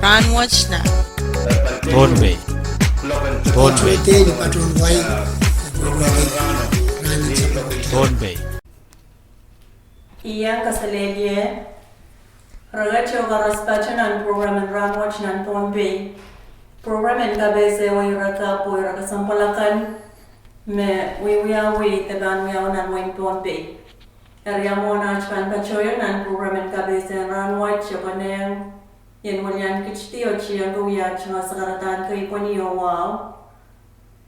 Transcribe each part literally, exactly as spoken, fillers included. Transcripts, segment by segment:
Rahnwet nan Pohnpei. Pohnpei. Pohnpei. Iang kaselehlie. Reke tohn koaros patohwan nan program en Rahnwet nan Pohnpei. Program en kapehse wei reke pwe reke sempwal akan me wiewiawi de pahn wiawi nan wehin Pohnpei. Eri mwohn aht pahn patohwan nan program en kapehse en rahnwet, e konehng ien welian kitidi oh tiengki wia aht tungoal sakaradahn kei pweni oh wahu.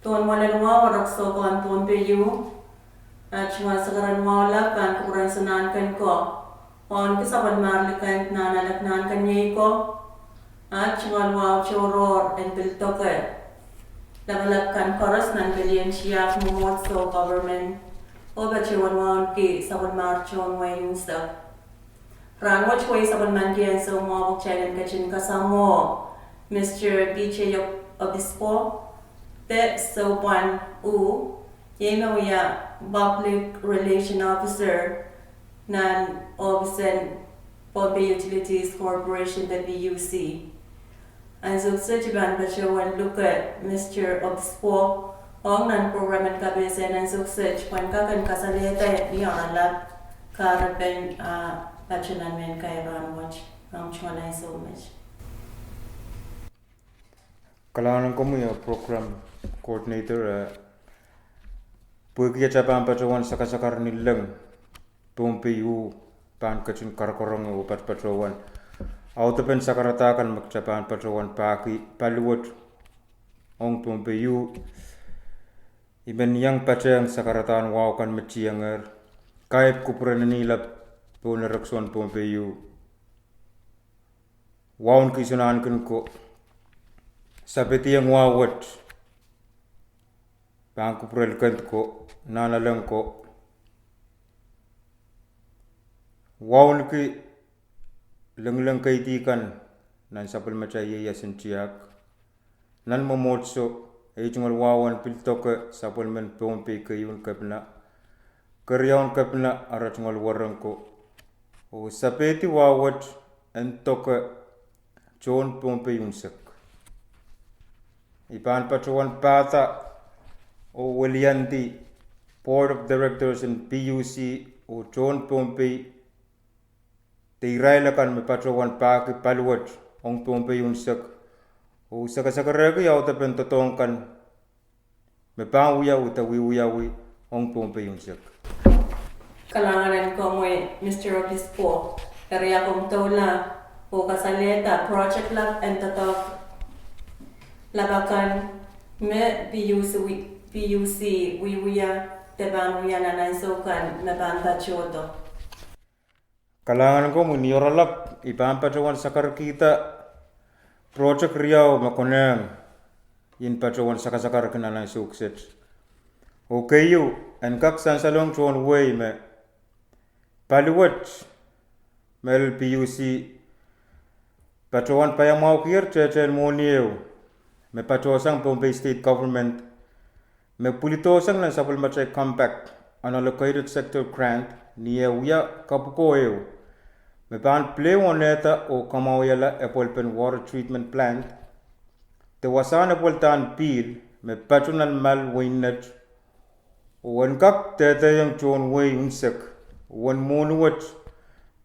Pohn walen wahu, rek soukohn Pohnpei ieu, aht tungoal sakaradahn wahu lap pahn kupwuren Sohn Nahnken ko, wauneki sapwellimar likend nan alap Nahnken iei ko, aht tungoal wahu tohrohr en pil doke lapalap kan koaros nan pelien tiahk, mwomwohdiso, government, oh patohwan wauneki sapwellimar tohn wehi unsek. Rahnwet wehi sapwellimanki ansou mwahu pwe kitail en ketin kasamwo Mister P J Obispo, de soupwan u, iei me wia Public Relation Officer nan ohpis en Pohnpei Utilities Corporation de P U C. Ansou kiset I pahn patohwan luke Mister Obispo ong nan program en kapehse en ansou kiset pwehn kak en kasalehda ni oaralap kahrepen ah patohwan mehn kair rahnwet. Ahmw tungoal ansou met. Kalahngan en komwi, eh, program coordinator, eh, pwehki atail pahn patohwan sakasakar ni leng, Pohnpei ieu pahn ketin karakarang oh patopato wen audepen sakarada kan me kitail pahn patohwan pahki paliwet ong Pohnpei ieu. I men iang patehng sakaradahn wahu kan me tiengehr, kaep kupwuren eni lap pohn erekiso en Pohnpei ieu, wauneki Sohn Nahnken ko, sapeidiong wahu wet pahn kupwurel kent ko, nahnalek ko, wauneki lengileng keidi kan nan sapwellimatail ieiasin tiahk. Nan mwomwohdiso, ei tungoal wahu en pil doke sapwellimen Pohnpei keieu en kepina, keriaun kepina ara tungoal wereng ko, oh sapeidi wahu wet en doke tohn Pohnpei unsek. I pahn patohwan pahda oh weliandi Board of Directors en P U C oh tohn Pohnpei de irail akan me patohwan pahki paliwet ong Pohnpei unsek, oh sakasakarehki audepen doadoahk kan me pahn wiawi de wiewiawi ong Pohnpei unsek. Kalahngan en komwi, Mister Obispo, eri komw doula oh kasalehda project lap en doadoahk lap akan me P U C wi-, P U C wiewia de pahn wia nan ansou kan me pahn patohdo. Kalahngan en komwi, ni oaralap I pahn patohwan sakarkihda project riau me konehng en patohwan sakasakarki nan ansou kiset. Oh keieu, en kak sansalohng tohn wehi me paliwet me P U C patohwan paiamwahukier tehtehn mwohni ehu me patohsang Pohnpei State Government me pwilidohsang nan sapwellimatail Compact Unallocated Sector Grant ni eh wia kapwuko ehu me pahn pil onehda oh kamwahwihala epwelpen water treatment plant de wasahn epweldahn pihl me pato nan mal wehin Net, oh en kak dehdehiong tohn wehi unsek, uwen mwohni wet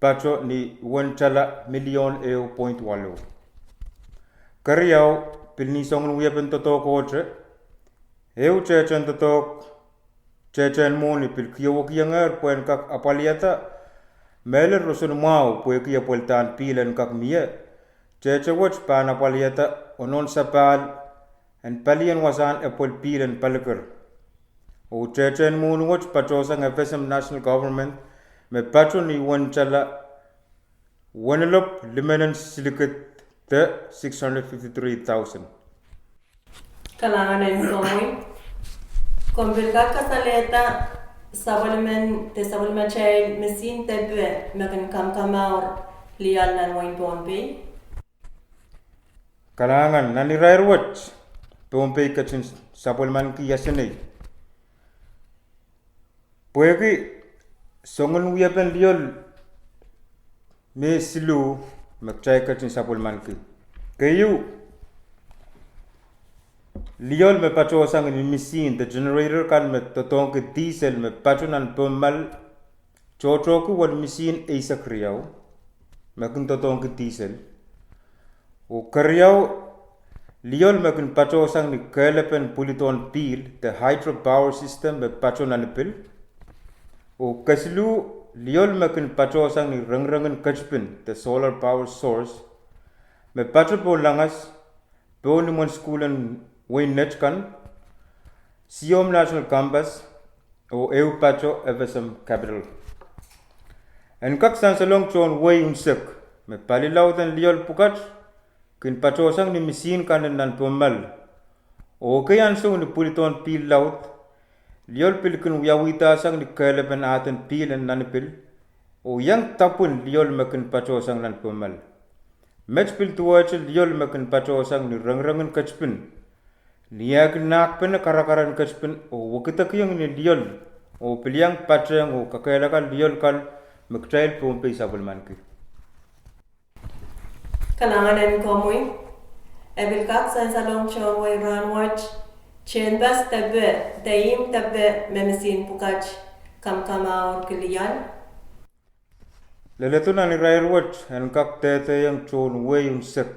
pato ni uwen tala milion ehu point waluh. Keriau, pil ni soangen wiepen doadoahk ohte, ehu tehtehn doadoahk, tehtehn mwohni pil kiowekiengehr pwehn kak apwalihada mehlel roson mwahu pwehki epweldahn pihl en kak mie. Tehte wet pahn apwalihada ononsapahl en palien wasahn epwel pihl en palikir. Oh tehtehn mwohni wet patohsang F S M National Government me pato ni uwen tala wenlop limenen silikid de six hundred fifty-three thousand. Kalahngan en komwi. Komw pil kak kasalehda sapwellimen de sapwellimatail misin depe me kin kamakamour liol nan wehin Pohnpei? Kalahngan. Nan irair wet, Pohnpei ketin sapwellimanki iasenei pwehki soangen wiepen liol me siluh me kitail ketin sapwellimanki. Keieu, lioal me patohsang ni misihn de generator kan me doadoahngki diesel me pato nan Pohnmal tohtohki wel misihn eisek riau me kin doadoahngki diesel. Oh keriau, lioal me kin patohsang ni kehlepen pwilidohn pihl de hydropower system me pato nan ipil. Oh kesiluh, lioal me kin patohsang ni rengrengin ketipin de solar power source me pato pohn langas, pohn imwen sukuhl en wein Net kan, Siom National Campus, oh ehu pato FSM Capital. En kak sansalohng tohn wehi unsek me pali laud en lioal pwukat kin patohsang ni misihn kan en nan Pohnmal. Oh ekei ansou ni pwilidohn pihl laud, lioal pil kin wiawihda sang ni kehlepen ahden pihl en nan ipil, oh iang dapwin lioal me kin patohsang nan Pohnmal. Met pil duwehte lioal me kin patohsang ni rengrengin ketipin, ni eh kin nahkpene karakar en ketipin oh wekidekiong ni lioal, oh pil iang patehng oh kakehlaka lioal kan me kitail Pohnpei sapwellimaniki. Kalahngan en komwi. E pil kak sansalohng tohn wehi rahnwet, tehnpas depe de ihmw depe me misihn pwukat kamakamourki lioal. Leledo nan irair wet en kak dehdehiong tohn wehi unsek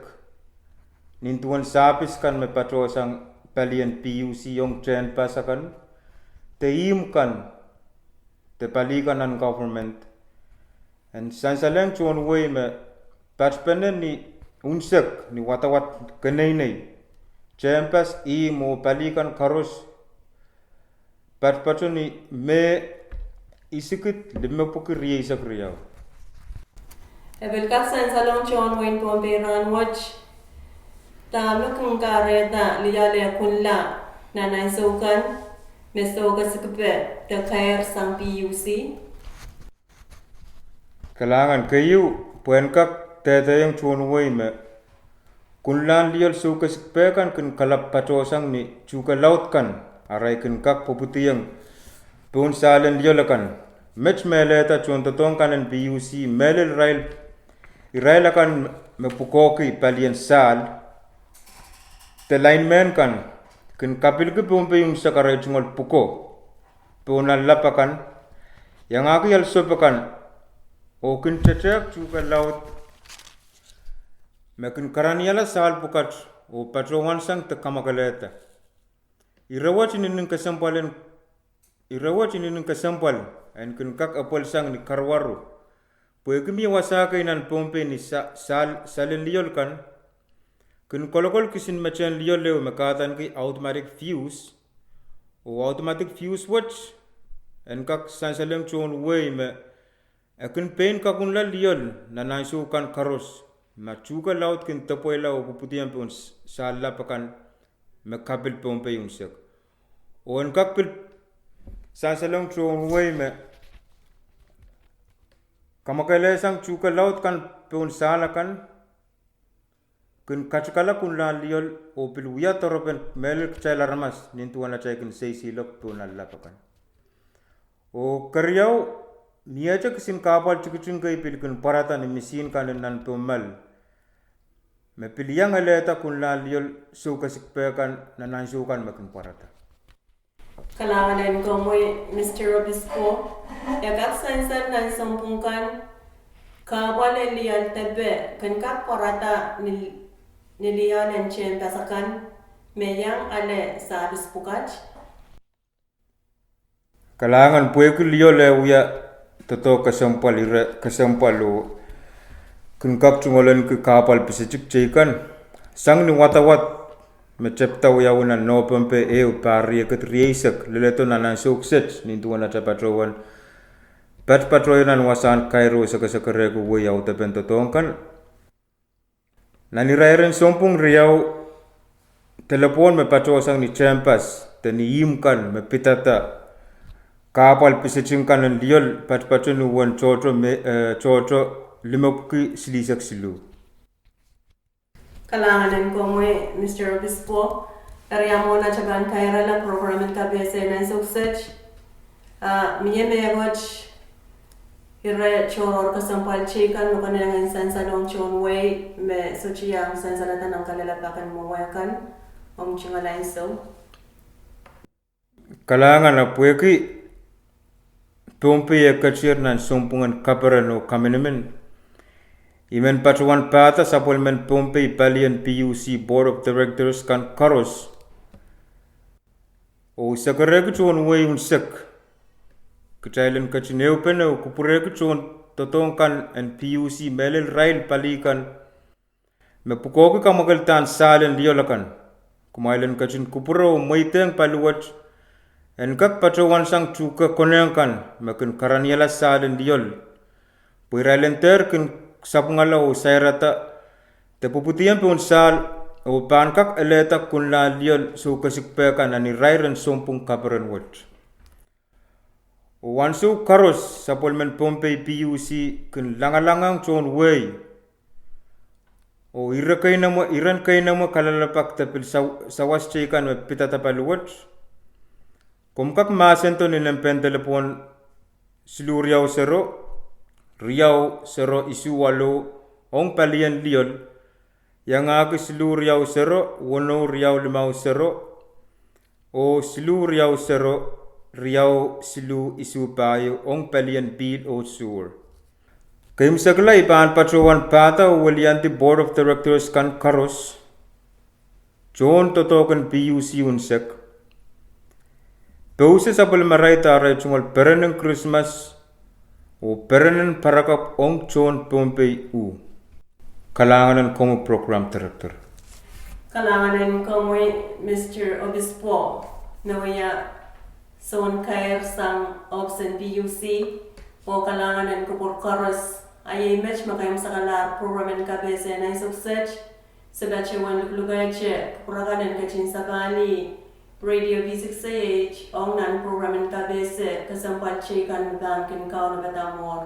nin duwen sahpis kan me patohsang palien PUC ong tehnpas akan, de ihmw kan, de pali kan nan government, en sansalehng tohn wehi me patpene ni unsek ni wadawad keneinei, tehnpas, ihmw oh pali kan koaros patpato ni Mei isikid, limepwiki rieisek riau. E pil kak sansalohng tohn wehin Pohnpei rahnwet, dahme kin kahrehda lioal e kunla nan ansou kan me soukasikpe de keir sang PUC. Kalahngan. Keieu, pwehn kak dehdehiong tohn wehi me kunlahn lioal soukasikpe kan kin kalap patohsang ni tuhke laud kan, arail kin kak pwupwidiong pohn sahl en lioal akan. Met mehlehda tohn doadoahk kan en PUC, mehlel irail, irail akan me pwukoahki palien sahl de linemen kan kin kapilki Pohnpei unsek arail tungoal pwuko pohn ahnsou lap akan, iangahki ahnsou pwukat, oh kin tetehk tuhke laud me kin karaniala sahl pwukat oh patohwansang de kamwakelehda. Ire wet inenen kesempwal en, ire wet inenen kesempwal en kin kak epwelsang ni karuwaru, pwehki mie wasa kei nan Pohnpei ni sa-, sahl, sahl en lioal kan kin kolokol kisin metehn lioal ehu me kahdaneki automatic fuse, oh automatic fuse wet en kak sansalohng tohn wehi me e kin pein kakunla lioal nan ansou kan koaros ma tuhke laud kin depweila oh pwupwidiong pohn s-, sahl lap akan me kapil Pohnpei unsek. Oh en kak pil sansalohng tohn wehi me kamwakelehsang tuhke laud kan pohn sahl akan kin katikala kunlahn lioal oh pil wia doarepen mehlel kitail aramas nin duwen atail kin seiseilok pohn ahnsou lap akan. Oh keriau, miehte kisin kahpwal tikitik kei pil kin pwarada ni misihn kan en nan Pohnmal me pil iang elehda kunlahn lioal soukasikpe kan nan ansou kan me kin pwarada. Kalahngan en komwi, Mister Obispo. E kak sansal nan sounpwong kan, kahpwal en lioal depe kin kak pwarada ni, ni lioal en tehnpas akan me iang ale sahpis pwukat? Kalahngan. Pwehki lioal e wia doadoahk kesempwal, ire kesempwal oh kin kak tungoalenki kahpwal pisetik teikan, sang ni wadawad me tepda wiawi nan Nopempe ehu, pahr riekid rieisek, leledo nan ansou kiset nin duwen atail patohwan patpatohio nan wasahn kairo sekesekerehki wehi audepen doadoahk kan. Nan irairen sounpwong riau, delepwohn me patohsang ni tehnpas de ni ihmw kan me pidada kahpwal pisetik kan en lioal patpato ni uwen tohto me, eh, tohto limepwiki silihsek siluh. Kalahngan en komwi, Mister Obispo. Eri mwohn atail pahn kairala program en kapehse nan ansou kiset, ah, mie mehkot Ire tohrohr kesempwal teikan me konehng en sansalong tohn wehi me sohte iang sansalada nan kalelapak en mwomwe kan, omw tungoal ansou. Kalahngan. Ahpw pwehki Pohnpei e ketier nan sounpwungen kaperen oh kaminimin, I men patohwan pahda sapwellimen Pohnpei palien PUC Board of Directors kan koaros oh sekerehki tohn wehi unsek. Kitail en ketin ehupene oh kupwurehki tohn doadoahk kan en PUC mehlel irail pali kan me pwukoahki kamwakeldahn sahl en lioal akan. Kumwail en ketin kupwure oh mweidehng pali wet en kak patohwansang tuhke konehng kan me kin karaniala sahl en lioal, pwe irail en dehr kin sapwungala oh sairada de pwupwudiong pohn sahl oh pahn kak elehda kunlahn lioal soukesikpe kan nan irair en sounpwung kaperen wet. Oh ansou koaros sapwellimen Pohnpei PUC kin langalangehng tohn wehi oh iren keinemwe, iren keinemwe kalelapak de pil sa-, sawas teikan me pidada pali wet. Komw kak mahsendo ni nempehn delepwohn siluh riau sero, riau sero isuh waluh ong palien lioal, iangahki siluh riau sero, weneu riau limau sero, oh siluh riau sero, riau siluh isuh pahieu ong palien pihl oh suwur. Keimwsekla, I pahn patohwan pahda oh weliandi Board of Directors kan koaros tohn doadoahk en PUC unsek. Pousehsapwellimarail da arail tungoal perenen Krismas oh perenen parakapw ong tohn Pohnpei uh. Kalahngan en komwi Program Director. Kalahngan en komwi Mister Obispo, me wia sounkair sang ohpis en PUC, oh kalahngan en kupwur koaros. A iei met me keimwsekalahr program en kapehse en ansou kiset. Se patohwan luklukehte kupwur akan en ketin sapahlih Radio V six A H ong nan program en kapehse kesempwal teikan me pahn kin kaunopada mwuhr.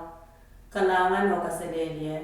Kalahngan oh kaselehlie.